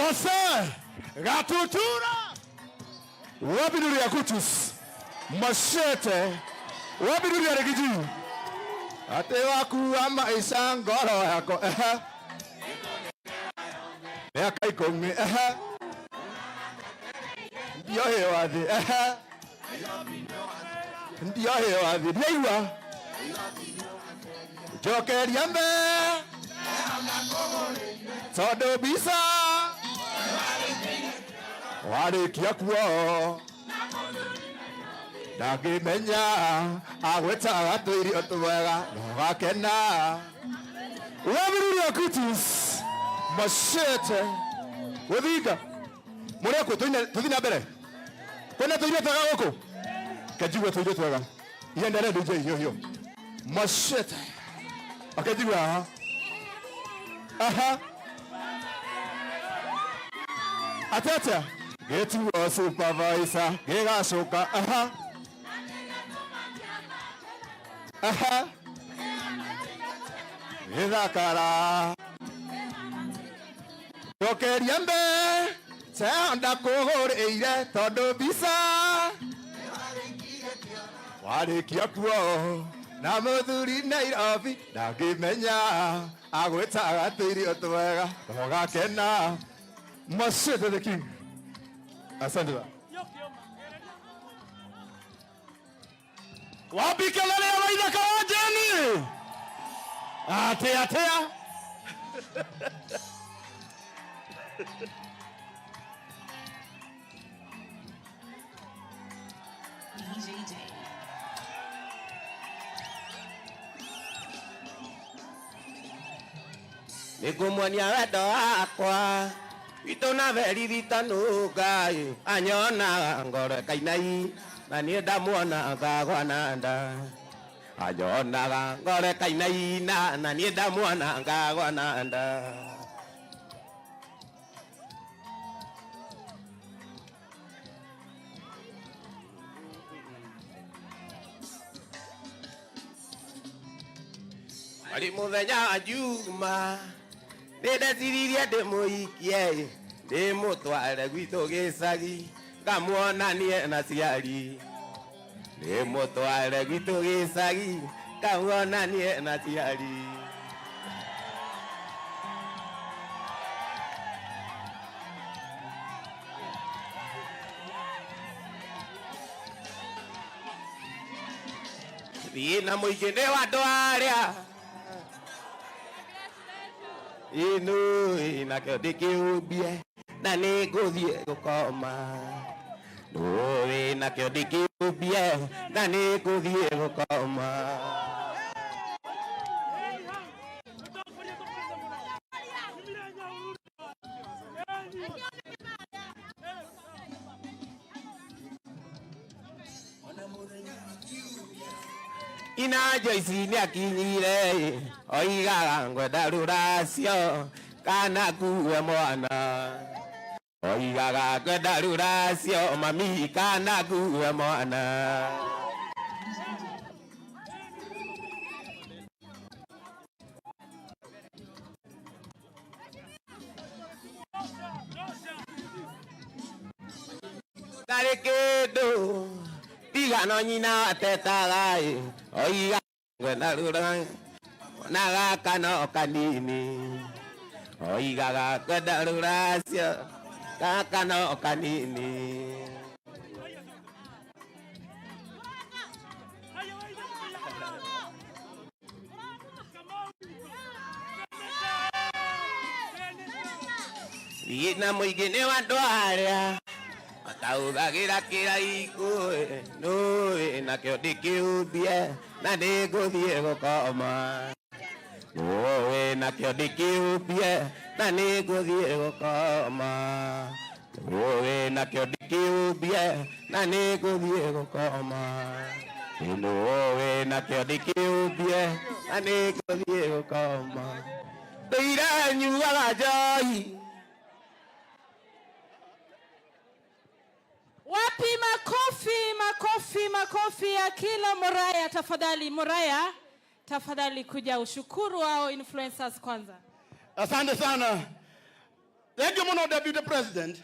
Jose Gatutura. Wapi nuru ya Kutus? Mashete. Wapi nuru ya Rigiji? Ate waku maisha ngoro yako. Ehe. Miaka 10. Ehe. Ndio hewa thi. Ehe. Ndio hewa thi. Ndiaigua. Njokeria mbe. Tondu mbica warĩkia kuo ndangĩmenya agwĩtaga tũirio twega na ũgakena. Wabiriria Kutus Machete gũthinga mũrĩ kũ tũthiĩ na mbere kwĩna tũirio twega gũkũ kenjigue tũirio twega iendelee DJ hiyo hiyo Machete akenjigue haha aha atete gĩtuo supervisor gĩgacoka aha aha gĩthakara njokeria mbe ndakũgũrĩire tondũ mbica warĩkia kuo na mũthuri Nairobi ndangĩmenya agwĩtaga tũirio twega ũgakena. Machete the king. Asante sana. Wapi kelele ya Waithaka wa Jeni? Atea atea. DJ Dave. Nĩngũmuonia wendo wakwa witũ na verithitanuka anyonaga ngoro ĩkainai na niĩ ndamuona ngagwa na nda anyonaga ngoro ĩkainaina na niĩ ndamuona ngagwa na nda. Warĩ mũthenya wa Juma nĩndeciririe ndĩmũikie ndĩmũtware gwitũ gĩcagi ngamuonanie na ciari ndĩmũtware gwitũ gĩcagi ngamuonanie na ciari. Thiĩ na mũingĩ nĩ wa andũ arĩa inu nakĩo ndĩkĩũmbie na nĩngũthiĩ gũkoma nũĩ nakĩo ndĩkĩũmbie na nĩngũthiĩ gũkoma. Ina Joyce nĩakinyire oigaga ngwenda rũracio kana kuue mwana oigaga ngwenda rũracio mami kana kuue mwana. Ndarĩ kĩndũ tiga no nyina atetaga oiga ngwenda rũra na gaka no kanini oigaga ngwenda rũracio gaka no kanini. Thiĩ na mũingĩ nĩ wa andũ arĩa mataũthagĩra kĩraikũ nũĩ nakĩo ndĩkĩũmbie na nĩngũthiĩ gũkoma nũĩ nakĩo ndĩkĩũmbie na nĩngũthiĩ gũkoma nũĩ nakĩo ndĩkĩũmbie na nĩngũthiĩ gũkoma nũĩ nakĩo ndĩkĩũmbie na nĩngũthiĩ gũkoma ndũire nyuaga njohi. Wapi makofi, makofi, makofi ya kila Moraya. Tafadhali Moraya, tafadhali kuja ushukuru hao influencers kwanza. Asante sana. Thank you muno, Deputy President,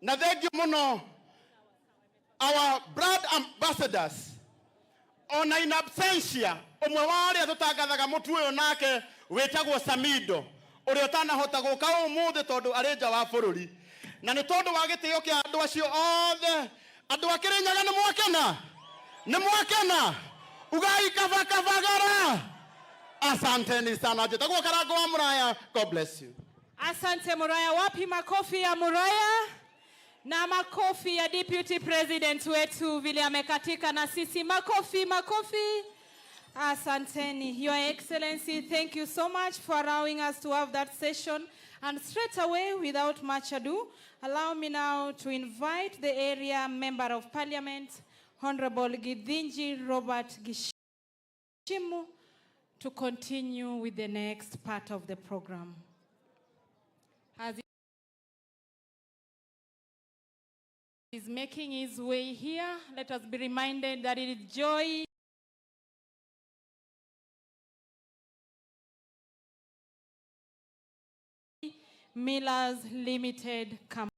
na thank you muno our brand ambassadors, ona in absentia ũmwe wa arĩa tũtangathaga mũtu ũyũ nake wĩtagwo Samido, ũrĩa ũtanahota gũka ũmũthĩ tondũ arĩ nja wa bũrũri. Na nĩ tondũ wa gĩtĩo kĩa andũ acio othe, andũ a Kĩrĩnyaga, nĩ mwakena? Nĩ mwakena? Ugai kaba kabagara. Asanteni sana. Njĩtagwo Karango wa Mũraya. God bless you. Asante, Muraya. Wapi makofi ya Muraya na makofi ya Deputy President wetu vile amekatika na sisi? Makofi, makofi. Asanteni. Your Excellency, thank you so much for allowing us to have that session. And straight away, without much ado, allow me now to invite the area Member of Parliament, Honorable Githinji Robert Gichimu, to continue with the next part of the program. As he is making his way here, let us be reminded that it is Joy Millers Limited Company.